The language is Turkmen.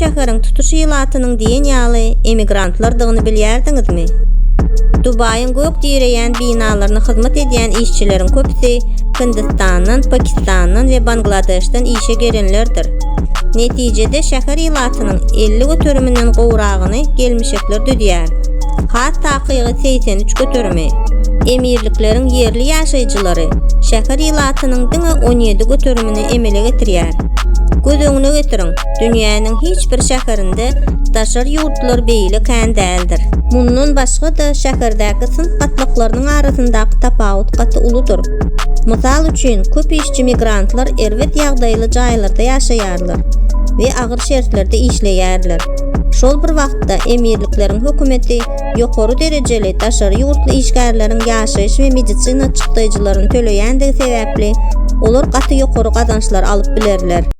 şäheriň tutuş ilatynyň diýen ýaly emigrantlardygyny bilýärdiňizmi? Dubaýyň gök direýän binalaryna hyzmat edýän işçileriň köpüsi Hindistandan, Pakistandan we Bangladeşden işe gelenlerdir. Netijede şäher ilatynyň 50 göteriminden gowragyny gelmişekler düzýär. Has takygy 83 göterimi. Emirlikleriň ýerli ýaşaýjylary şäher ilatynyň diňe 17 göterimini emele getirýär. Göz öňüne getiriň, dünýäniň hiç bir şäherinde daşary ýurtlular beýle kän däldir. Mundan başga-da, şäherdäki synp gatlaklarynyň arasyndaky tapawut gaty uludyr. Mysal üçin, köp işçi migrantlar erbet ýagdaýly jaýlarda ýaşaýarlar we agyr şertlerde işleýärler. Şol bir wagtda, emirlikleriň hökümeti ýokary derejeli daşary ýurtly işgärleriň ýaşaýyş we medisina çykdaýjylaryny töleýändigi sebäpli, olar gaty ýokary gazançlar alyp bilerler.